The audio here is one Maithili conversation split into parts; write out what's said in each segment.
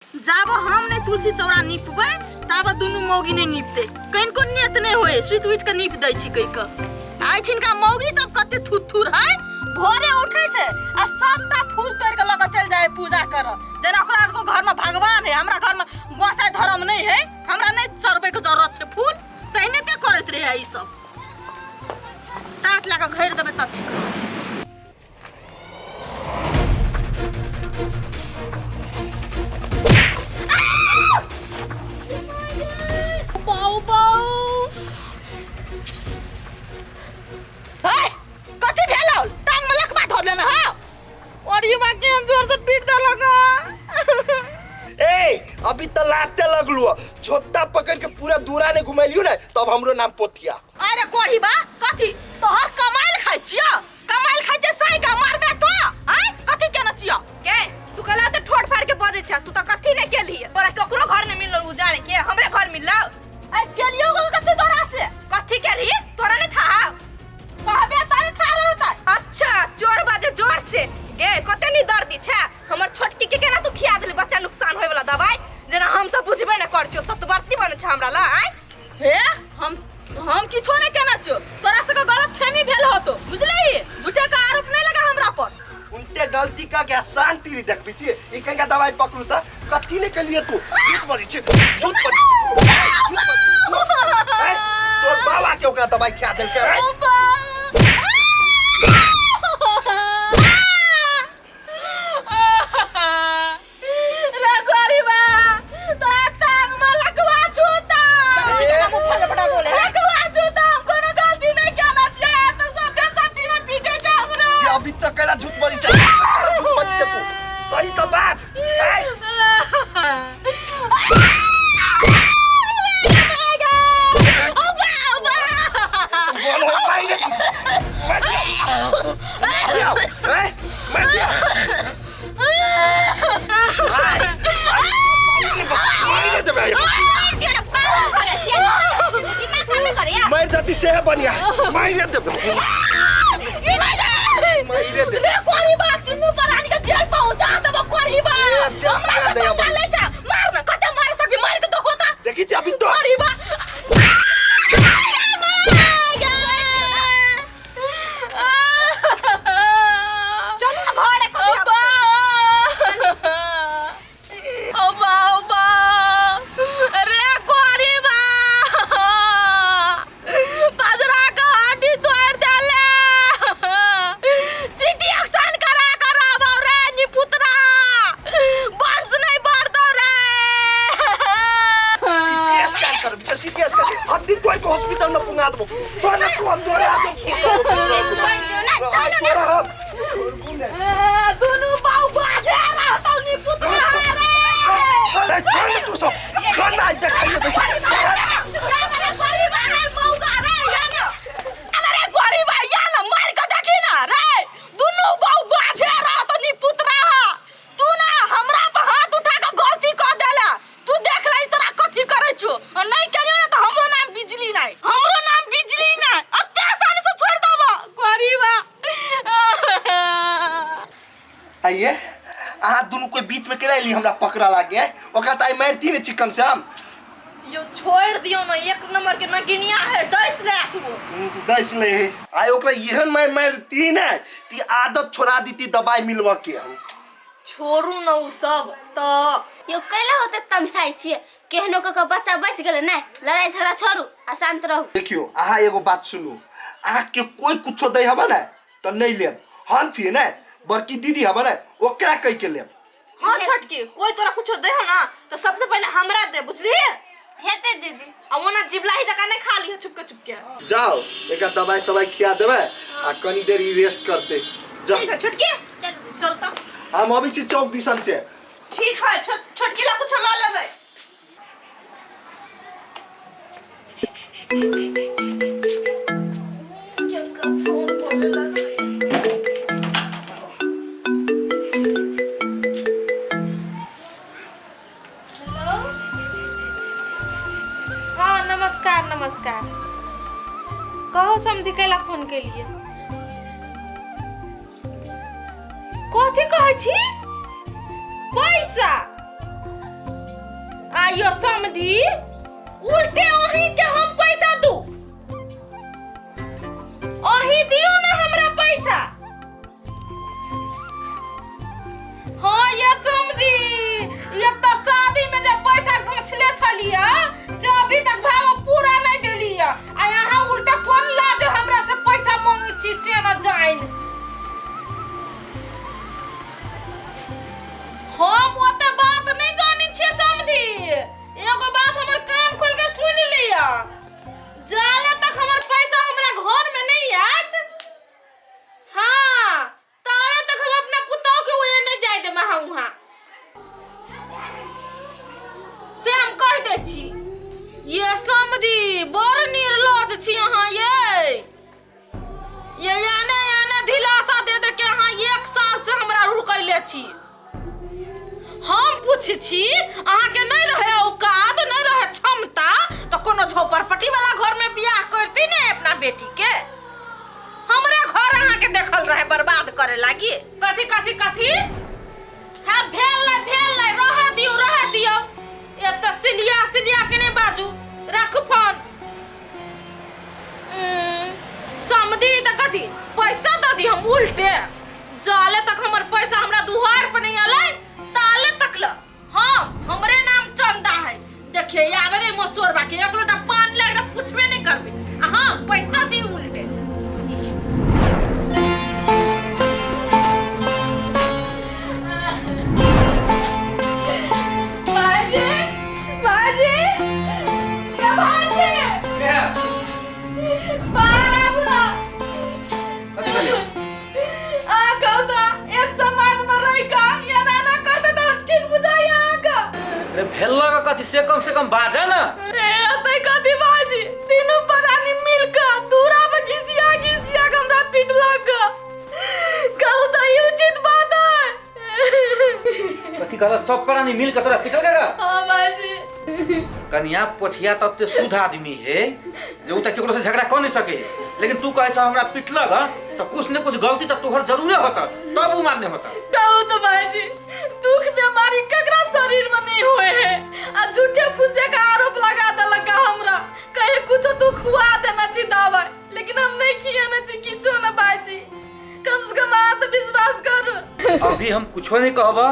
जाब हम नहि तुलसी चौरा नीपबै ताब दुनू मौगी नहि नीपतै। कनिको नेत नहि होय, सुति उठि के नीप दै छी कहि के। एहिठिनका मौगी सब कते थुथुर है, भोरे उठै छै आ सबटा फूल तोड़ि के लऽ के चलि जाइ पूजा करऽ, जेना ओकरा आरके घरमे भगवान है, हमरा घरमे गोसाइ धर्म नहि है, हमरा नहि चढ़बै के जरूरत छै फूल। तहिने ते करैत रहै ई सब। टाट लए कऽ घेर देबै तब ठीक रहत। बाऊ बाऊ, हे कथी भेल? टांग में लकवा धर लेने है और ये मां केहन जोर से पीट देलक। ए अभी तो लाते लगलू, छोटा पकड़ के पूरा दूरा ने घुमेलियो ने, तब हमरो नाम पोथिया। अरे कोढ़ी बा, कथी तोहर कमाइल खाइ छियो? कमाइल खाइ छै साई का मारबे तो आय कथी केने छियो? के तू कहला त ठोड़ फाड़ के बजै छ, तू त कथी ने केलही? तोरा ककरो घर ने मिलल उजाड़े के, हमरे घर मिलल। अरे केलियो गो कथी तोरा से? कथी केलही तोरा ने था कहबे तारे था रहता। अच्छा जोर बाजे जोर से गे, कते नी दर्दी छे हमर छोटकी के, केना तू खिया देली बच्चा नुकसान होय वाला दवाई, जेना हम सब बुझबे ने कर छियो, सतवर्ती बने छ हमरा ला आय। हे हम किछो नहीं केना छियो, तोरा सबके गलत फहमी भेल होतो बुझलही, झूठे का आरोप नहीं लगा हमरा पर। उनते गलती का क्या शांति री देखबी छी, ई कंगा दवाई पकड़ू त कथी ने केलिए तू? झूठ बजै छी, झूठ बजै छी, झूठ बजै छी। तोर बाबा के ओकरा दवाई खिया देलकै? रे गरीबा, तोरा टांग में लकवा छूता, लकवा छूता, हम कोनो गलती नहीं केना छियै, तो सब बेसती में पीटे छै हमरा। ये अभी तक केला झूठ बजै छै, झूठ बजै छै तू, सही त बात। ए बोलो माइने मर दिया, ए मर दिया, मर जाती से है बढ़िया, माइने देबे, माइने दे। रे कोरी बात तीनू प्राणी के जेल पहुंचा देबो। कोरी बा हमरा से पंगा ले जा, मार ना, कते मार सकबी मार के देखो ता। देखी छी अभी तो कोरी बा। चलू ना घरे। कथी ओबा ओबा, रे कोरी बा, बाजरा के हड्डी तोड़ देले, सिटी एक्शन करा कराबो रे निपुत्रा, वंश नहीं बढ़तो रे। सीटी स्कैन कर, सीटी स्कैन, हड्डी तोड़ के हॉस्पिटल में पुंगा देबो तोरा। तू हम तोरा आइ तोरा हम दुनू बाऊ बाजे रहतौ निपुत्रा रे। ए छोड़ तू सब, छोड़ ना, आज देखाइए तो। अरे गरीब रे, मौगा रे, या ना, अरे गरीब या ना, मार के देखी ना रे, दुनू बाऊ बाजे रहतौ निपुत्रा। तू ना हमरा पर हाथ उठा के गलती कर देला, तू देख ले तोरा कथी करै छौ, और नहीं करियो ना तो हमरो नाम बिजली नहीं, हमरो नाम बिजली नहीं। अत्ते आसानी से छोड़ देबो गरीब। आइए अहाँ दुनू कोई बीच में केना एली हमरा पकड़ा लागे? ओकरा त आइ मारती ने चिकन से हम। यो छोड़ दियो ना, एक नंबर के नगिनिया है, डस ले तू। दस ले आइ ओकरा एहन मार मारती ने ती आदत छोड़ा दीती दवाई मिलवा के हम। छोड़ू ना उ सब त। यो कैला होते तमसाइ छियै? केहनो कऽ के बच्चा बचि गेलै ने, लड़ाइ झगड़ा छोड़ू आ शांत रहू। देखियो अहाँ एगो बात सुनू, अहाँ के कोई कुछो दै हबे ने त नहीं लेब, हम थिए ने बड़की दीदी हबे ने ओकरा कह के लेब। हाँ छोटकी, कोई तोरा कुछो दे हो ना तो सबसे पहले हमरा दे, बुझली? हेतै दीदी। आ ओना जिबलाही जकाँ नहीं खा ली छुपके छुपके। जाओ एक दवाई सवाई खिया देबै आ कनी देर ई रेस्ट करते जाओ। ठीक है छोटकी, चलू। चल तो हम अबै छी चौक दिसन से। ठीक है, छोटकी ला कुछो ल लेबै। हेलो, हाँ नमस्कार। नमस्कार, कहो समझी कैला फोन के लिए? कथी कहै छी? पैसा? आइयो समझी उल्टे ओही के हम पैसा दू ओही दियो ना हमरा पैसा हाँ ये समझी ये तो शादी में जब पैसा गछले छलिया से अभी तक भाव पूरा नहीं देलिया आ यहाँ उल्टा कौन लाज हमरा से पैसा मांगे छी से ना जाइन हम ओते बात नहीं जानी छियै समधी एगो बात हमर कान खोल के सुन लिया जाले तक हमर पैसा हमरा घर में नहीं आयत हाँ ताले तक हम अपना पुतोह के ओए नहीं जाय देब अहाँ वहाँ से हम कह दै छी ये समधी बड़ निर्लज छी अहाँ ये ये याने याने दिलासा दे दे के अहाँ एक साल से हमरा रुकैले छी हम पूछै छी अहाँके नहि रहे औकात नहि रहे क्षमता तऽ कोनो झोपड़पट्टी वाला घर में बियाह करती ने अपना बेटी के हमरे घर अहाँके देखल रहे बर्बाद करे लागी कथी कथी कथी हाँ भेल नहीं भेल नहीं रहे दियौ रहे दियौ एतऽ सिलिया सिलिया के नहि बाजू राखू फोन समधी तऽ कथी पैसा दऽ दी हम उल्टे जाले तक हमर पैसा हमरा दुआर पर नहीं अलै ताले तक ल हाँ हमरे नाम चंदा है देखिए आबे रे मसोरबा के एक लोटा पानी लग रहा पूछबे नहीं करबे आ हाँ पैसा दी उल्टे भाईजी भाईजी ये भाईजी बाहर आबू ना कथी भेलै आ कहू तऽ एक समाज में रहि कऽ एना एना करतै तऽ ठीक बुझाइया अहाँके अरे भेल कथी से कम से कम बाजा ना ए अतै कथी बाजी तीनू प्राणी मिल कऽ दूरा पर घिसिया घिसिया कऽ हमरा पिटलक कहू तऽ ई उचित बात है कथी कहला सब प्राणी मिल के तोरा पिटल का हाँ भाईजी कनिया पोठिया त ओते शुद्ध आदमी है जे उ त केकरो से झगड़ा कर नहीं सके लेकिन तू कहे छ हमरा पिटलक ह, त कुछ ने कुछ गलती त तोहर जरूरे होता तब उ मारने होता कहू तो भाईजी दुख बीमारी ककरा शरीर में नहीं होए है आ झूठे फूसे का आरोप लगा देलक हमरा कहे कुछो तू खुआ देना छी दवाई लेकिन हम नहीं खियाना छी किछो ना भाईजी कम से कम अहाँ तो विश्वास करू अभी हम कुछो नहीं कहब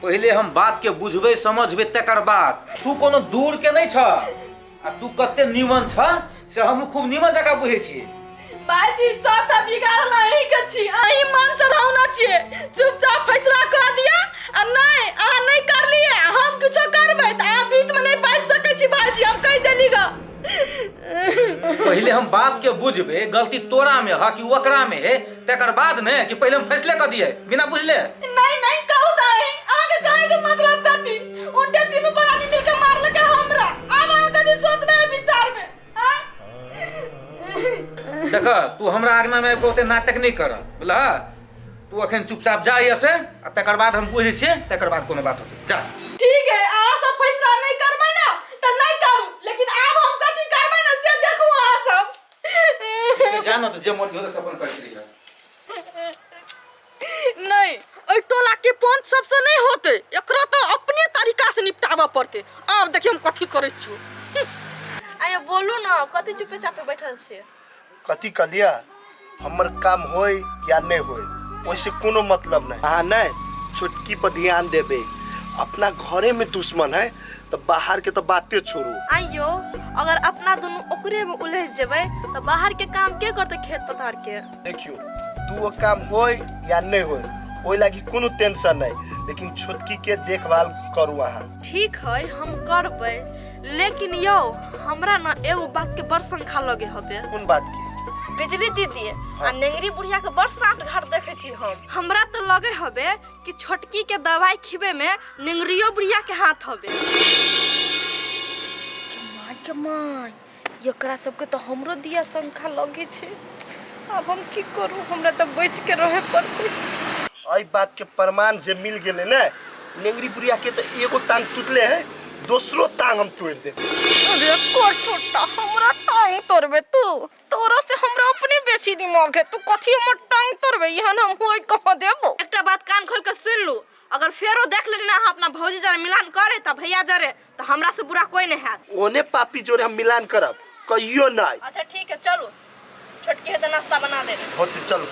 पहिले हम बात के बुझबै समझबै तकर बाद तू कोनो दूर के नहीं छ आ तू कते नीमन छ से हम खूब नीमन जकाँ बुझै छियै भाईजी सबटा बिगाड़ल अहीं के छी अहीं मन चढ़ौना छियै चुपचाप फैसला कऽ दिअ आ नहि अहाँ नहि करलियै हम किछो करबै तऽ अहाँ बीचमे नहि बाजि सकै छी भाईजी हम कहि देली गऽ पहिले हम बात के बुझबै गलती तोरा में ह कि ओकरा में है तकर बाद ने कि पहिले हम फैसले कऽ दिए बिना बुझले नहीं नहीं कहू तऽ अहीं अहाँके कहै के मतलब कथी उनके तीनू प्राणी मिलके मारलकै हमरा आब अहाँ कथी सोचबै विचारमे आँय? देख तू हमरा आगना में आबि कऽ ओते नाटक नहि कर बुझलह तू अखन चुपचाप जा एहिसँ से आ तकर बाद हम बुझै छियै तकर बाद कोनो बात होतै जा ठीक है अहाँ सब फैसला नहीं करबै ना तऽ नहीं करू लेकिन आब हम कथी करबै ना से देखू अहाँ सब जा न तऽ जे मर्जी होतै से अपन करैत रहिहे नहीं एहि टोला के पंच सबसे नहीं होते एकरा तो अपने तरीका से निपटाबऽ पड़ते आब देखियो हम कथी करै छियो आया बोलू ना कथी चुपे चापे बैठल छियै कथी कहलियै हमर काम होय या नहीं होय ओहिसे कोनो मतलब नहीं अहाँ नहीं छोटकी पर ध्यान देबे अपना घरे में दुश्मन है तो बाहर के तो बाते छोड़ू आइयो अगर अपना दुनू ओकरे में उलझ जेबै तऽ बाहर के काम के करतै खेत पथार के देखियो दूगो काम होय या नहीं होय ओहि लागी कोनो टेंशन नहीं लेकिन छोटकी के देखभाल करू अहाँ ठीक है हम करबै लेकिन यौ हमरा ना एगो बात के बड़ शंका लगे हबे कोन बात के बिजली दीदी आ नेंगरी बुढ़िया के बड़ साँठ घाट देखे छी हम हमरा तो लगे हबे कि छोटकी के दवाई खिबे में नेंगरियो बुढ़िया के हाथ हबे माय के माय एकरा सबके तऽ हमरो दिया शंखा लगे छै आब हम की करू हमरा तऽ बचि के रहे पड़तै एहि बात के प्रमाण जे मिल गेलै ने नेंगरी बुढ़िया के तो एगो टांग टूटले है दोसरो टांग हम तोड़ देब अरे कर छोटा हमरा टांग तोड़बे तू तोरा से हमरा अपने बेसी दिमाग है तू कथी हमर टांग तोड़बे एहन हम होय कहाँ देबो एकटा बात कान खोल के सुन लू अगर फेरो देख लेली ना अहाँ अपना भौजी जरे मिलान करे त भैया जरे त हमरा से बुरा कोई नहीं हैत। ओने पापी जोरे हम मिलान करब कहियो नहीं। अच्छा ठीक है चलू, छोटकी है तो नाश्ता बना दे। होते चलू।